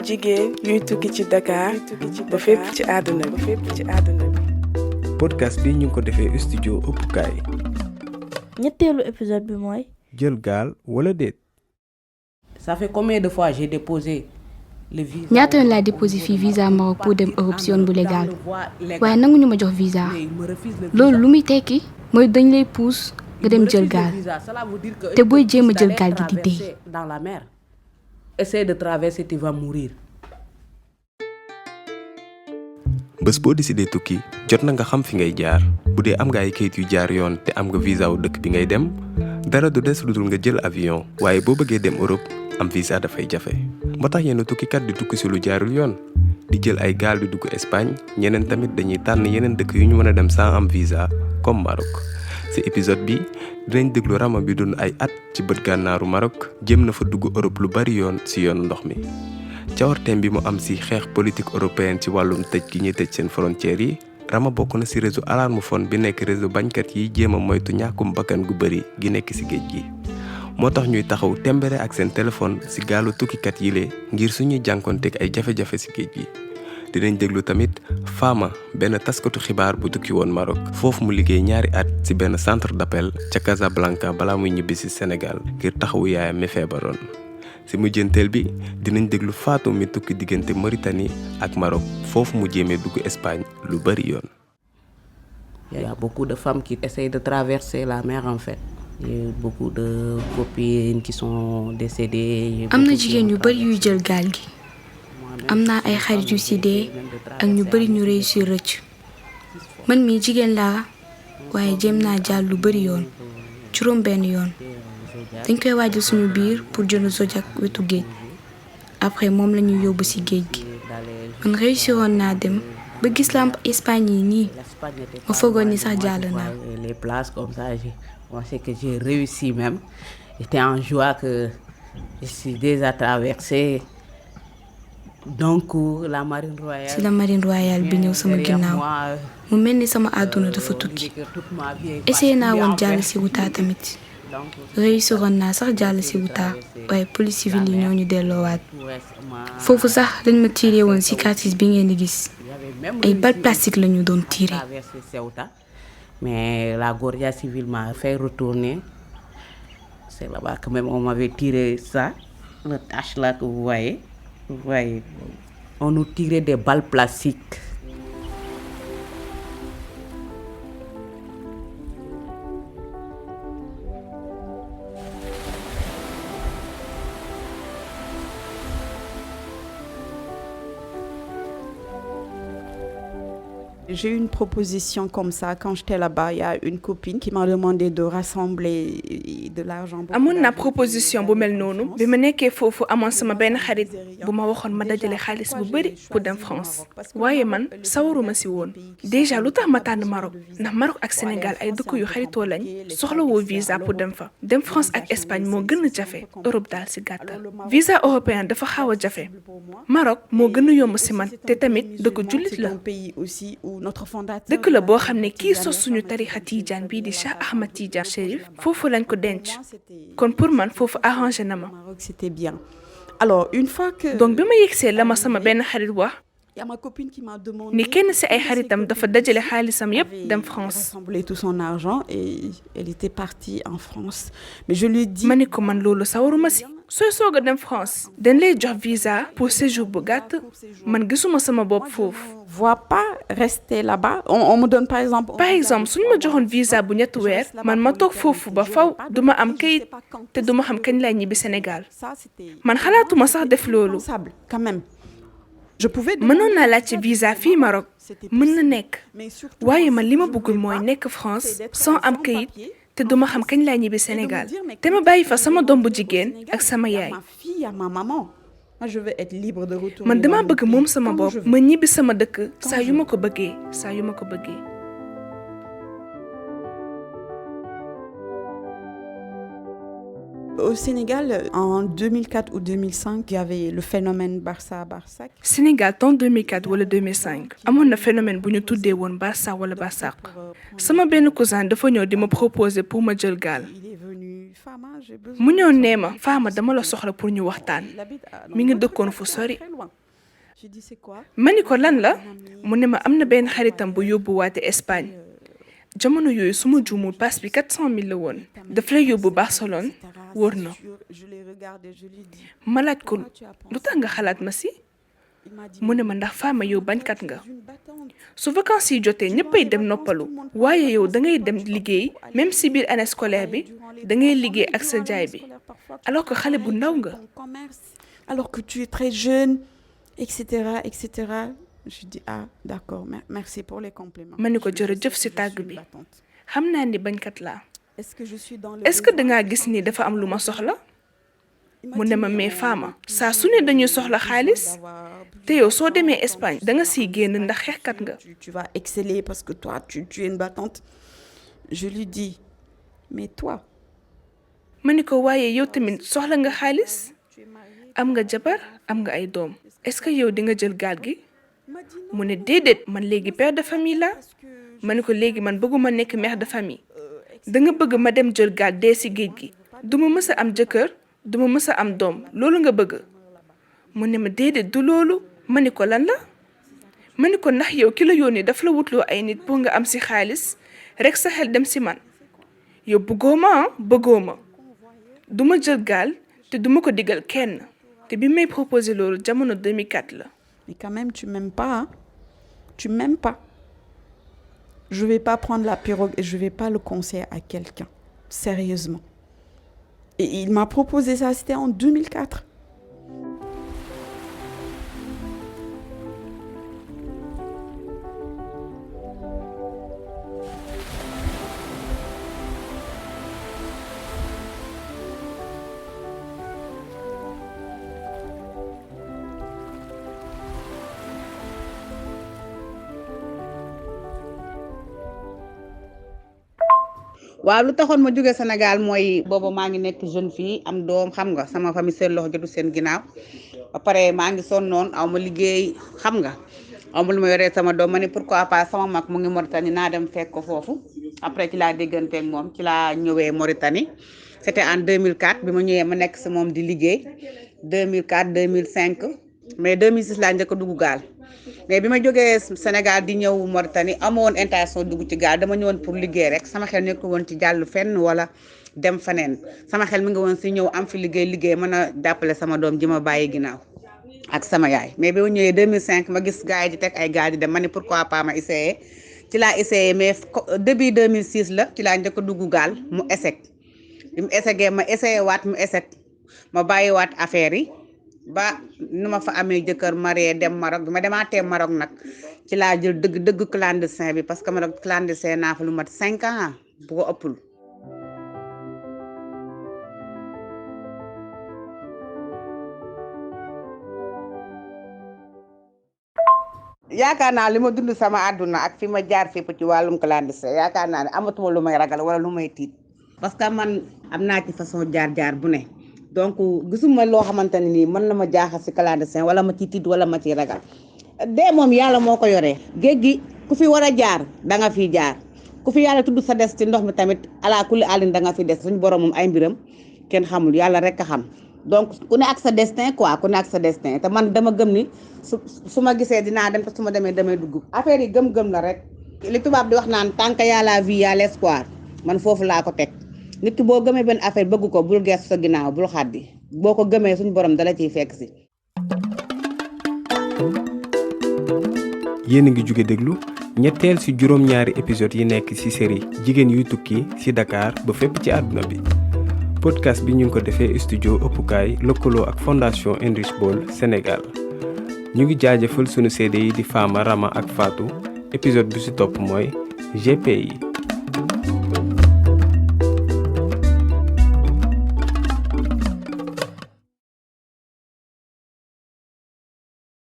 jigéen yuy tukki ci Dakar ba fépp ci àdduna bi. podcast bi ñu ngi ko defee studio ëppukaay. ñetteelu épisode bi mooy. jël gaal wala déet. Ça fait combien de fois j'ai déposé le visa? ñaata yoon laa déposé fii visa Maroc pour dem Europe si yoon bu légal waaye nanguñu ma jox visa loolu lu muy tekki mooy dañ lay pousse nga dem jël gaal te booy jéem a jël gaal gi di dee. Dans la mer. Essaye de traverser, tu vas mourir. bés boo décidé tukki jot na nga xam fi ngay jaar bu dee am nga ay kayit yu jaar yoon te am nga visa wu dëkk bi ngay dem dara du des lu dul nga jël avion waaye boo bëggee dem Europe am visa dafay jafe moo tax yenn tukkikat di tukki si lu jaarul yoon di jël ay gaal di dugg Espagne ñeneen tamit dañuy tànn yeneen dëkk yu ñu mën a dem sans am visa comme Maroc. ci épisode bi dinañ déglu Rama bi dund ay at ci bët gànnaaru Maroc jëm na fa dugg Europe lu bari yoon ci yoonu ndox mi cawarteem bi mu am ci xeex politique européenne ci wàllum tëj gi ñuy tëj seen frontières yi Rama bokk na ci réseau Alarmophone bi nekk réseau bañkat yi jéem a moytu ñàkkum bakkan gu bari gi nekk ci géej gi moo tax ñuy taxaw tembere ak seen téléphone ci gaalu tukkikat yi lee ngir suñuy jànkonteeg ay jafe-jafe ci géej gi dinañ déglu tamit Fama benn taskatu xibaar bu tukki woon Maroc foofu mu liggéey ñaari at ci benn centre d'appel ca Casablanca balaa muy ñibbi ci Sénégal ngir taxawu yaayam mi feebaroon ci mujjanteel bi dinañ déglu Fatou mi tukki diggante Mauritanie ak Maroc foofu mu jéemee dugg Espagne lu bari yoon. Il y a beaucoup de femmes qui essayent de traverser la mer en fait. Il y a beaucoup de copines qui sont décédées. am na jigéen yu bari yuy jël gaal gi. am naa ay xarit yu ci dee ak ñu bari ñu réussir rëcc man mii jigéen laa waaye jéem naa jàll lu bari yoon juróom benn yoon dañ koy waajal suñu biir pour jënd Zodiac wetu géej après moom la ñuy yóbbu ci géej gi man réussiroon naa dem ba gis lampe Espagne yi nii ma foogoon ni sax jàll naa. Les places comme ça je pensais que j'ai réussi même j'étais en joie que je suis déjà traversée. Donc la marine royale. ci la marine royale bi ñëw sama ginnaaw mu mel ni sama àdduna dafa tukki essayé naa woon jàll ci Wuta tamit réussiroon naa sax jàll ci Wuta waaye police civile yi ñoo ñu delloowaat foofu sax dañ ma tiré woon cicatrice bi ngeen di gis ay balles plastiques la ñu doon tiré. Mais la Guardia civile m'a fait retourner. C'est là-bas que même on m'avait tiré ça, la tache là que vous voyez. Vous voyez, on nous tirait des balles plastiques. J'ai eu une proposition comme ça quand j'étais là-bas. Il y a une copine qui m'a demandé de rassembler de l'argent. amoon na proposition bu mel noonu bi ma nekkee foofu amoon sama benn xarit bu ma waxoon ma dajale xaalis bu bari pour dem France waaye man sawaruma ci woon déjà lu tax ma tànn Maroc ndax Maroc ak Sénégal ay dëkk yu xaritoo lañ soxlawoo visa pour dem fa dem France ak Espagne moo gën a jafe Europe daal ci gàttal visa européen dafa xaw a jafe Maroc moo gën a yomb ci man te tamit dëkk jullit la. dëkk la boo xam ne kii sos suñu tarixa Tidiane bii di Cheikh Ahmed Tidiane Chérif foofu lañ ko denc kon pour man foofu arrangé na ma. C'était bien. Alors une fois que. donc bi ma yegsee la ma sama benn xarit wax ni kenn ci ay xaritam dafa dajale xaalisam yépp dem France. rassembler tout son argent et elle était partie en France mais je lui dis. ma ni ko man loolu sawaruma ci. sooy soog a dem France dañ lay jox visa pour séjour bu gàtt man gisuma sama bopp foofu. vois pas rester là-bas on me donne par exemple. suñu ma joxoon visa bu ñetti weer man ma toog foofu ba faw duma am kayit te duma xam kañ lay ñibbi Sénégal man xalaatuma sax def loolu. quand même. je pouvais. mënoon naa laaj ci visa fii Maroc mën na nekk waaye man li ma bëggul mooy nekk France sans am kayit. te duma xam kañ laa ñibbi Sénégal te ma bàyyi fa sama doom bu jigéen ak sama yaay man dama bëgg moom sama bopp ma ñibbi sama dëkk saa yu ma ko bëggee. Au Sénégal, en 2004 ou 2005, il y avait le phénomène Barça-Barsak. Sénégal, en 2004 ou 2005, amoon na phénomène bu ñu tuddee woon Barça wala Barsak. Sama benn cousin dafa ñëw di ma proposer pour ma jël gaal. mu ñëw nee ma Fama dama la soxla pour ñu waxtaan mi ngi dëkkoon fu sori ma ni ko lan la mu ne ma am na benn xaritam bu yóbbuwaate Espagne jamono yooyu su ma juumul pass bi 400 000 la woon daf lay yóbbu Barcelone wóor na ma laaj ko lu tax nga xalaat ma si mu ne ma ndax Fama yow bañkat nga su vacances yi jotee ñëppay dem noppalu waaye yow da ngay dem liggéey même si biir année scolaire bi da ngay liggéey ak sa jaay bi alors que xale bu ndaw nga. alors que tu es très jeune etc etc. je dis ah d'accord merci pour les compliments. ma ni ko jërëjëf si tàgg bi xam naa ni bañkat laa est-ce que dangaa gis ni dafa am lu ma soxla mu ne ma mais Fama saa su ne dañuy soxla xaalis te yow soo demee Espagne da nga siy génn ndax xeexkat nga. tu vas exceller parce que toi tu es une battante. je lui dis mais toi. ma ni ko waaye yow tamit soxla nga xaalis am nga jabar am nga ay doom est-ce que yow di nga jël gaal gi mu ne déedéet man léegi père de famille la ma ni ko léegi man bëgguma nekk mère de famille da nga bëgg ma dem jël gaal dee si géej gi duma mës a am jëkkër duma mës a am doom loolu nga bëgg mu ne ma déedéet du loolu ma ni ko lan la ma ni ko ndax yow ki la yónnee daf la wutloo ay nit pour nga am si xaalis rek sa xel dem si man yow bëggoo ma duma jël gaal te duma ko digal kenn te bi may proposé loolu jamono 2004 la. mais quand même tu m'aimes pas hein? Tu m'aimes pas. Je vais pas prendre la pirogue et je vais pas le conseiller à quelqu'un sérieusement. Et il m'a proposé ça, c'était en 2004. waaw lu taxoon ma jóge Sénégal mooy boobu maa ngi nekk jeune fille am doom xam nga sama famille seen loxo jotu seen ginnaaw ba pare maa ngi sonnoon aw ma liggéey xam nga aw ma lu ma yoree sama doom ma ne pourquoi pas sama mag mu ngi Mauritanie naa dem fekk ko foofu après ci laa dégganteeg moom ci laa ñëwee Mauritanie c'était en 2004 bi ma ñëwee ma nekk si moom di liggéey 2004 2005 mais 2006 laa njëkk a dugg gaal mais bi ma jógee Sénégal di ñëw Mauritanie amoon intention dugg ci gaal dama ñëwoon pour liggéey rek sama xel nekkul woon ci jàll fenn wala dem feneen sama xel mi ngi woon si ñëw am fi liggéey mën a jàppale sama doom ji ma bàyyi ginnaaw ak sama yaay mais bi ma ñëwee 2005 ma gis gars yi di teg ay gaal di dem ma ne pourquoi pas ma essayé ci laa essayé mais début 2006 la ci laa njëkk a dugg gaal mu échec bi mu échecgee ma essayé waat mu échec ma bàyyiwaat affaire yi ba nu ma fa amee jëkkër marié dem Maroc bi ma demaatee Maroc nag ci laa jël dëgg clandestin bi parce que Maroc clandestin naa fa lu mat 5 ans bu ko ëppul. yaakaar naa li ma dund sama àdduna ak fi ma jaar fépp ci wàllum clandestin yaakaar naa ne amatuma lu may ragal wala lu may tiit parce que man am naa ci façon jaar bu ne. donc gisuma loo xamante ne nii mën na ma jaaxal si clandestin wala ma ci tiit wala ma ci ragal dee moom yàlla moo ko yoree géej gi ku fi war a jaar da nga fi jaar ku fi yàlla tudd sa des ci ndox mi tamit ala kulli àllin da nga fi des suñu borom moom ay mbiram kenn xamul yàlla rek a xam donc ku ne ak sa destin quoi ku ne ak sa destin te man dama gëm ni su ma gisee dinaa dem te su ma demee damay dugg affaire yi gëm-gëm la rek li tubaab di wax naan tant que y a la vie y a l'espoir man foofu laa ko teg nit ki boo gëmee benn affaire bëgg ko bul gestu sa ginnaaw bul xaddi boo ko gëmee suñu borom dala ciy fekk si. yéen a ngi jóge déglu ñetteel ci juróom-ñaari épisode yi nekk ci série jigéen yuy tukki ci Dakar ba fépp ci àdduna bi. podcast bi ñu ngi ko defee studio ëppukaay lëkkaloo ak fondation Enrich Bol Sénégal. ñu ngi jaajëfal sunu seede yi di Fama Rama ak Fatou épisode bi ci topp mooy GPI.